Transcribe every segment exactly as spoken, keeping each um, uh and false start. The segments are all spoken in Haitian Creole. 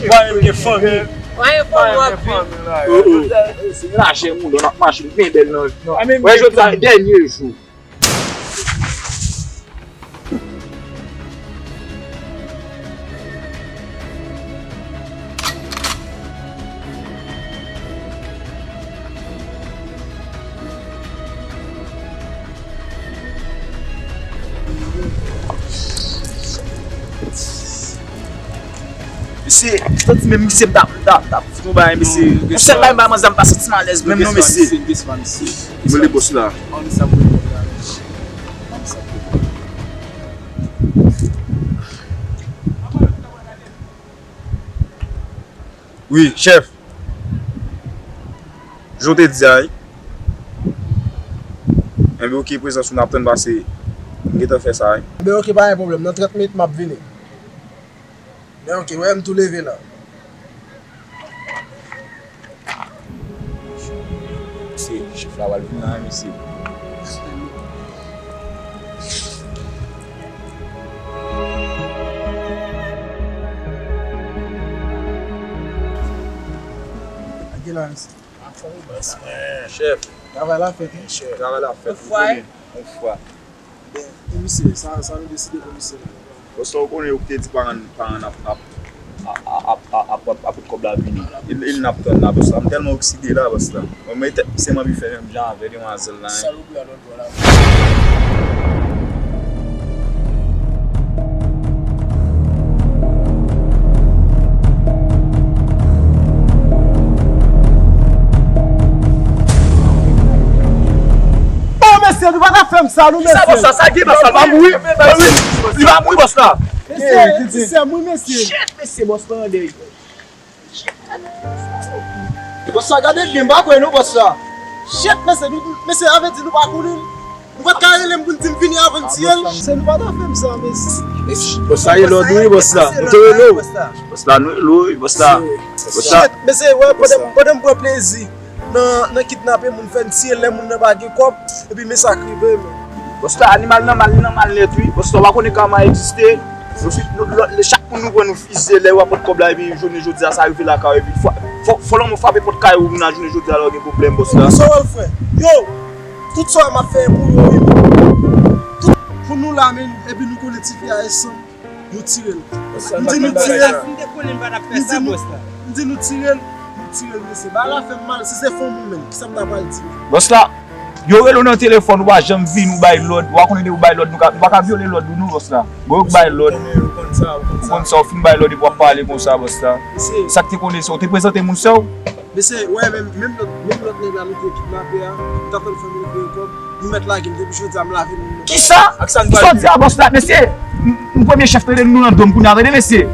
Mwen menm gen fanmi. Mwen gen fanmi w ap viv. Oh, oh. Se lajè moun, n ap mache byen bèl nan. Wè, jodi a, dènye jou. Mesye, m santi menm misye m t ap, m t ap, m t ap fout yon bagay, mesye. Yon sèl bagay m bay manzè, m pa santi m alèz menm non, mesye. Mwen le bòs la. Wi, chèf. Jan w te di a, wi. Enben, oke, prezans ou n ap tann pase. M gentan fè sa, wi. Enben, oke, pa gen pwoblèm. Nan trant minit, m ap vini. Men oke, wè m tou leve la. Se chèf la pral vin la, mesye. Ake la, mesye. Anfòm, bòs mwen. Chèf. Travay la fèt, wi. Chèf, travay la fèt. Yon fwa, wi. Yon fwa. Ben, komisè, sa, sa nou deside komisè la. Bòs la, ou konnen yo te di paran, paran ap, ap, ap, ap, ap, ap, ap kòb la vini. E, e n ap tann la, bòs la. M tèlman okside la, bòs la. Mwen, mwen, tèt, se mwen ki fè menm jan avè demwazèl la, hein. Salopri a lòt bò la. Sa nou, mesye. Sa bòs la, sa gen bòs la, li pa mouri. Li pa mouri, bòs la. Mesye, se sè mwen, mesye. Shit, mesye, bòs la an dèyè. Bòs la, gade byen, m pa kwè non, bòs la. Shit, mesye, nou, mesye, sa vle di nou pa konnen l. Nou pa t ka rele m pou n di m vini avan n tiye l. Se nou pa ta fè m sa, mesye. Bòs la, e lòd wi, bòs la. Nou te rele w. Bòs la, nou rele w wi, bòs la. Bòs la. Shit, mesye, wè, pandan, pandan m pran plezi nan, nan kidnape moun, fè n tiye lè moun nan pa gen kòb, epi men sa k rive, men. Bòs la, animal nan mal, li nan mal nèt wi. Bòs la, w pa konnen kama egziste. Nou fi-, nou, lòt, lè chak moun nou pran, nou fizye, lè yo ap pot kòb la, epi jounen jodi a, sa rive lakay, epi fò, fò, fò lanmò frape pòt kay ou, moun a jounen jodi a, la w gen pwoblèm, bòs la. Sa w al fè? Yo, tout sa m ap fè pou yo, wi. Tout pou nou la, men, epi nou konnen tifi a ensemble. Nou tire l. M di nou tire l. M di nou, m di nou tire l. Nou tire l, mesye. Bagay la fè m mal. Si se fon moun menm, kisa m ta pral di? Bòs la, yo rele w nan telefòn, ou pa janm vini, ou bay lòd. Ou pa konnen depi ou bay lòd, nou ka, nou pa ka vyole lòd ou non, bòs la. Bon, yo k bay lòd. Ou konn sa, ou konn sa. Ou konn sa, ou fin bay lòd epi w ap pale konsa, bòs la. Mesye. Sa k te konnen se ou te prezante moun sè w? Mesye, wè, menm, menm lòt, menm lòt nèg la nou te kidnape a, nou t ap tann fanmi l voye kòb, nou mèt lage l depi jodi a, m lave men m nan. Kisa? Ak sa n pral fè? Kisa w di a, bòs la, mesye? M, m premye chèf tande nou nan do m kounye a, tande, mesye.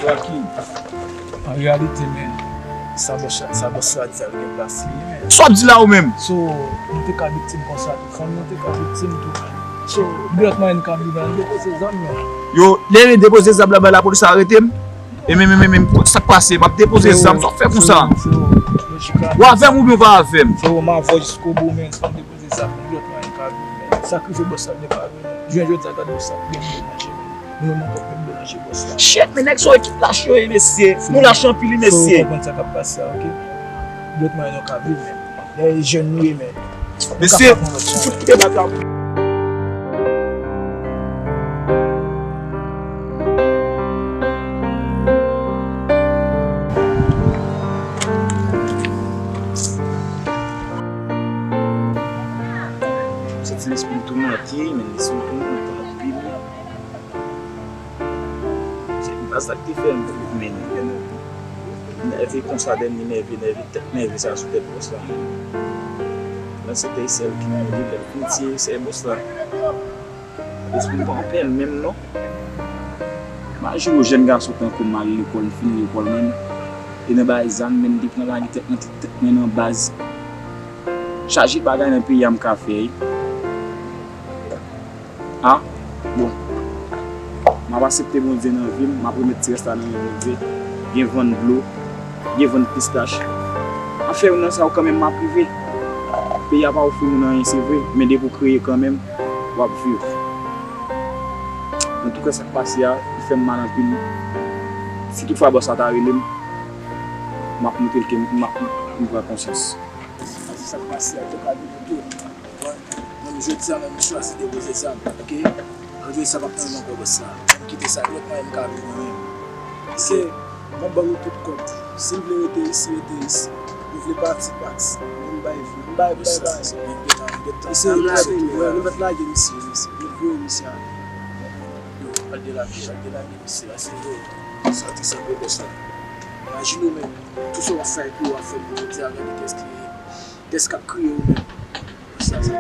Rocky, an reyalite, men, sa bòs la, sa bòs la di a, li gen plas li, men. Sa w ap di la, ou menm? So, nou te ka viktim konsa tou, fanmi an te ka viktim tou. So, gen lòt mwayen n ka viv, an depoze zam, men. Yo, lè m depoze zam la, bay lapolis arete m. E men, men, men, men, sa k pase? M ap depoze zam, sa w fè konsa? Frero, frero, lojik la. Ou avè m oubyen ou pa avè m? Frero, m avè w jiskobou, men, sa m depoze zam, men, lòt mwayen ka vini, men. Sa k rive bòs la, li pa vini. Jounen jodi a, gade sa k gen nan manje, men. Nou menm ankò, nou menm nou ranje bòs la. Shit, men nèg sa ekip lach yo ye, mesye. Nou lach anpil, wi, mesye. Frero, konprann sa k ap pase a, oke? Lòt mwayen nou ka viv, men. Lè jèn nou ye, men. Mesye, fout kite bak la. Santi lespri m toumante, men lespri m toumante anpil. Se pa sa k te fè m pou m mennen. Nève konsa, dènye nève, nève, tèt nève sa sou tèt bòs la. Nan se te sèl ki mouri, lè l fin tiye sè bòs la. Lespri m pa anpè menm non. Imajine yon jèn gason tankou m al lekòl, m fin lekòl menm. E nan bay zam, men m te pran lage tèt nan, tèt mwen nan baz. Chaje bagay nan peyi a m ka fè, wi. A, bon. M ap aksepte Bondye nan vi m, m ap remèt ti rès la nan men Bondye. Gen vann dlo, gen vann pistach. M ap fè youn nan sa yo kanmenm, m ap rive. Peyi a pa ofri moun anyen, se vre, men depi w kreye kanmenm, w ap viv. Antouka, sa k pase a, li fè m mal anpil. Si toutfwa bòs la ta rele m, m ap montre l ke m, m ap, m pran konsyans. Sa k pase a, yo ka vin tou. Bon, menm jodi a menm, m chwazi depoze zam, oke? Antoulèka, sa p ap menm ankò, bòs la. M kite sa, lòt mwayen m ka viv mwen menm. Paske, m ap ban nou tout kòb. Si n vle rete isi, rete isi. Nou vle pati, pati. Men m bay vi, m bay, bay, bay. Mesye, nou mèt lage misye, mesye. Nou voye misye ale. Yo, al delage, al delage misye la, se vre. Sa te sanble bòs la. Imajine w menm, tout sa w ap fè pou yo ap fè pou jodi a, gade kès ki ye. Kès k ap kriye ou menm? Sa, sa.